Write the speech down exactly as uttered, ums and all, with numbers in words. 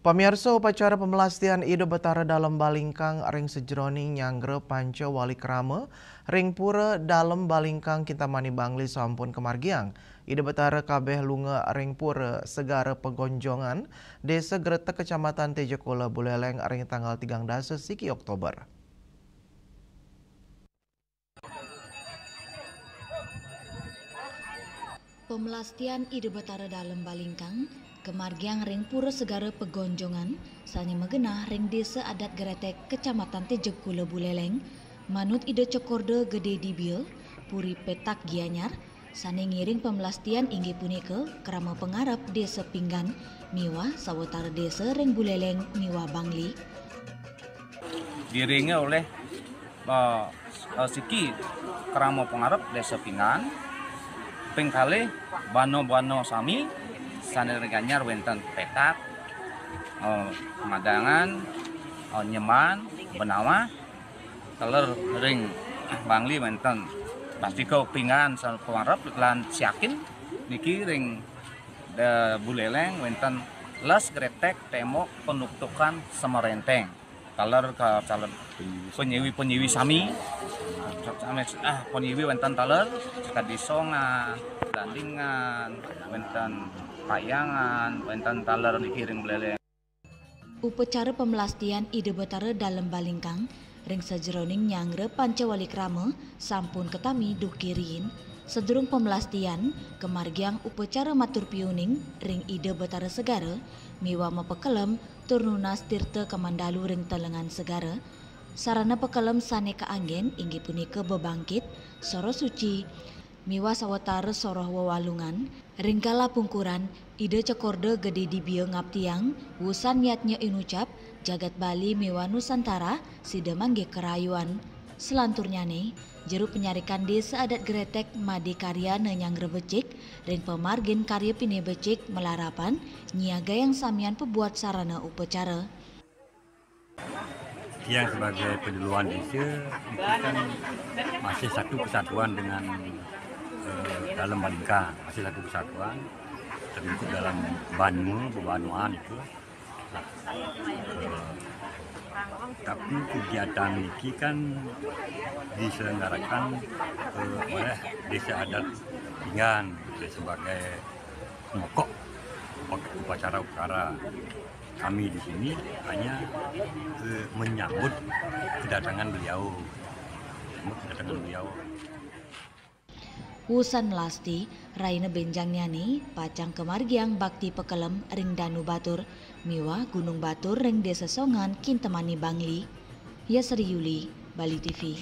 Pamiarsa, upacara pamelastian Ida Betara Dalem Balingkang ring sajeroning nyanggra panca wali krama ring Pura Dalem Balingkang Kintamani Bangli sampun kamargiang. Ida Betara kabeh lunga ring Pura Segara Pegonjongan, Desa Gretek, Kecamatan Tejekula, Buleleng ring tanggal tigang dasa siki Oktober. Pamelastian Ida Betara Dalem Balingkang kamargiang ring Pura Segara Pegonjongan sane magenah ring Desa Adat Gretek, Kecamatan Tejekula, Buleleng, manut Ida Cokorda Gede Dibia, Puri Petak Gianyar, sane ngiring pamelastian inggih punika krama pangarep Desa Pinggan miwah sawatara desa ring Buleleng miwah Bangli. Diiringi oleh, eh, eh, siki krama pangarep Desa Pinggan, ping kalih bana-bana sami sane ring Gianyar wenten Petak, eh, Madangan, eh, Nyemban, Benawah, taler ring Bangli wenten Bastika Pinggan sane pangarep lan siakin niki ring, eh, Buleleng wenten Les Gretek Tembok Penuktukan Semerenteng. Taler ka calon penyiwi-penyiwi sami. Sami, ah, penyiwi wenten taler, kadi Songan, Dandingan, wenten Payangan, wenten taler niki ring Buleleng. Upacara pamelastian Ida Betara Dalem Balingkang ring sajeroning nyanggra panca wali krama sampun katami duke riin. Sadurung pamelastian, kamargiang upacara matur piuning ring Ida Betara Segara miwah mapakelem tur nunas tirta kamandalu ring telengan segara. Sarana pakelem sane kaanggen inggih punika bebangkit, soroh suci, miwah sawatara soroh wewalungan. Ring kala pungkuran, Ida Cokorda Gede Dibia ngaptiang wusan yadnya inucap, jagat Bali miwah Nusantara sida manggih karayuan. Selanturnyane, jero panyarikan Desa Adat Gretek made karyana nyanggra becik ring pamargin karya pinih becik malarapan nyiagayang samian pabuat sarana upacara. Tiang sebagai peduluan desa itu kan masih satu kesatuan dengan, eh, Dalem Balingkang, masih satu kesatuan terbentuk dalam banua, bebanuan itu. Nah, eh, tapi kegiatan niki kan diselenggarakan, eh, oleh Desa Adat Pinggan sebagai pemokok upacara-upacara. Kami di sini hanya, eh, menyambut kedatangan beliau. Menyambut kedatangan beliau. Wusan melasti, raina benjangnyane pacang kamargiang bakti pakelem ring Danu Batur miwah Gunung Batur ring Desa Songan, Kintamani Bangli. Yasri Yuli, Bali T V.